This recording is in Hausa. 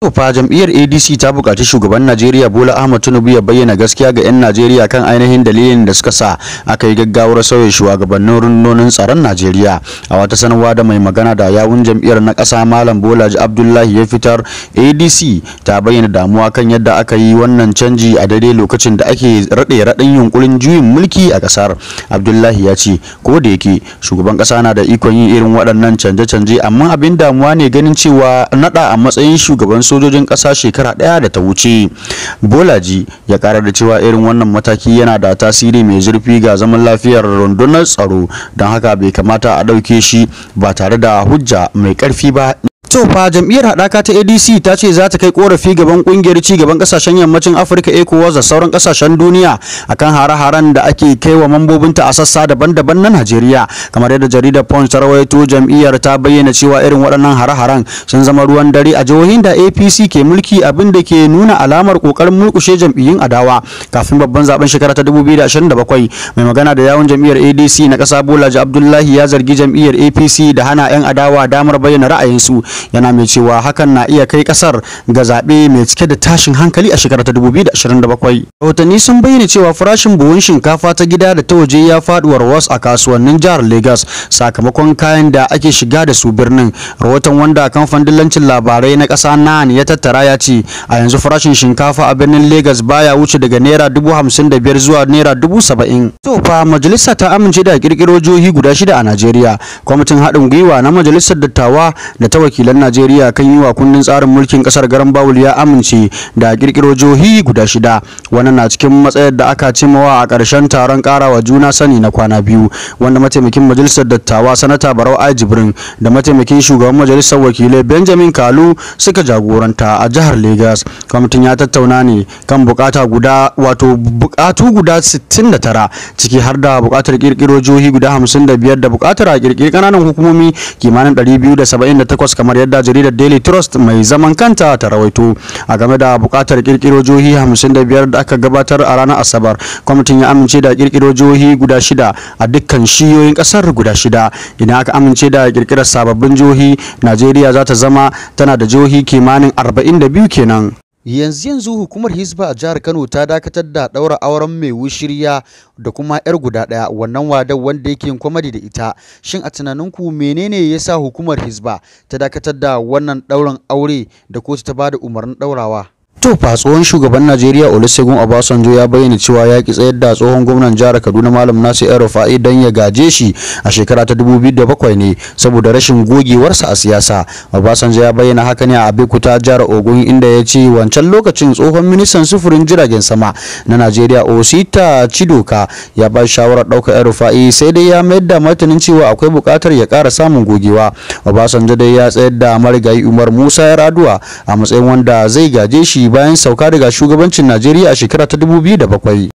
Fa jam'iyyar ADC ta buƙaci shugaban Najeriya Bola Ahmed Tinubu ya bayyana gaskiya ga 'yan Najeriya kan ainihin dalilin da suka sa aka yi gaggawar sauya shugabannin rundunonin tsaron Najeriya. A wata sanarwa da mai magana da yawun jam'iyyar na ƙasa Malam Bolaji Abdullahi ya fitar, ADC ta bayyana damuwa kan yadda aka yi wannan canji a daidai lokacin da ake raɗe raɗin yunkurin juyin mulki a ƙasar. Abdullahi ya ce ko da yake shugaban ƙasa na da ikon yin irin waɗannan canje-canje, amma abin damuwa ne ganin cewa naɗa a matsayin shugaban sojojin ƙasa shekara ɗaya da ta wuce. Bolaji ya ƙara da cewa irin wannan mataki yana da tasiri mai zurfi ga zaman lafiyar rundunar tsaro, don haka bai kamata a ɗauke shi ba tare da hujja mai ƙarfi ba. To fa jam'iyyar haɗaka ta ADC ta ce za ta kai korafi gaban kungiyar ci gaban kasashen yammacin Afirka ECOWAS da sauran kasashen duniya akan hare-haren da ake kai wa mambobinta a sassa daban-daban na Najeriya. Kamar yadda jaridar Punch ta rawaito, jam'iyyar ta bayyana cewa irin waɗannan hare-haren sun zama ruwan dare a jihohin da APC ke mulki, abin da ke nuna alamar kokarin murkushe jam'iyyun adawa kafin babban zaben shekara ta 2027. Mai magana da yawun jam'iyyar ADC na ƙasa Bolaji Abdullahi ya zargi jam'iyyar APC da hana 'yan adawa damar bayyana ra'ayinsu, yana mai cewa hakan na iya kai kasar ga zaɓe mai cike da tashin hankali a shekarar ta 2027. Rahotanni sun bayyana cewa farashin buhun shinkafa ta gida da ta waje ya faɗi warwas a kasuwannin jihar Lagos sakamakon kayan da ake shiga da su birnin. Rahoton wanda kamfanin dillancin labarai na ƙasa NAN ya tattara ya ce a yanzu farashin shinkafa a birnin Lagos baya wuce daga naira 55,000 zuwa naira 70,000. To fa majalisa ta amince da kirkiro jihohi guda shida a Najeriya. Kwamitin haɗin gwiwa na majalisar dattawa da ta wakilan Najeriya kan yi wa kundin tsarin mulkin kasar garan Bawul ya amince da kirkiro jihohi guda shida. Wannan na cikin matsayar da aka cimawa a ƙarshen taron ƙarawa juna sani na kwana biyu, wanda mataimakin majalisar dattawa Sanata Barau A Jibrin da mataimakin shugaban majalisar wakilai Benjamin Kalu suka jagoranta a jihar Lagos. Kwamitin ya tattauna ne kan bukata guda wato bukatu guda 69, ciki har da bukatar kirkiro jihohi guda 55 da bukatar a kirkiri kananan hukumomi kimanin 278, kamar yadda jaridar Daily Trust mai zaman kanta ta rawaito. A game da bukatar kirkiro jihohi 55 da aka gabatar a ranar Asabar, kwamitin ya amince da kirkiro jihohi guda shida a dukkan shiyoyin kasar guda shida. Idan aka amince da kirkirar sababbin jihohi, Najeriya za ta zama tana da jihohi kimanin 42 kenan. Yanzu hukumar Hisba a jihar Kano ta dakatar da ɗaura auren mai wushirya da kuma 'yar guda ɗaya wannan wadar wanda yake yin kwamadi da ita. Shin a tunaninku menene ya sa hukumar Hisba ta dakatar da wannan ɗaurin aure da kotu ta bada umarnin ɗaurawa? To fa tsohon shugaban Najeriya Olusegun Obasanjo ya bayyana cewa ya ki tsayar da tsohon gwamnan jihar Kaduna Malam Nasir El-Rufai don ya gaje shi a shekara ta 2007 ne saboda rashin gogewarsa a siyasa. Obasanjo ya bayyana haka ne a Abeokuta, jihar Ogun, inda ya ce wancan lokacin tsohon ministan sufurin jiragen sama na Najeriya Osita Chidoka ya ba shawarar ɗaukar El-Rufai, sai dai ya mayar da martanin cewa akwai buƙatar ya ƙara samun gogewa. Obasanjo dai ya tsayar da marigayi Umar Musa Yar'adua a matsayin wanda zai gaje shi bayan sauka daga shugabancin Najeriya a shekara ta 2007.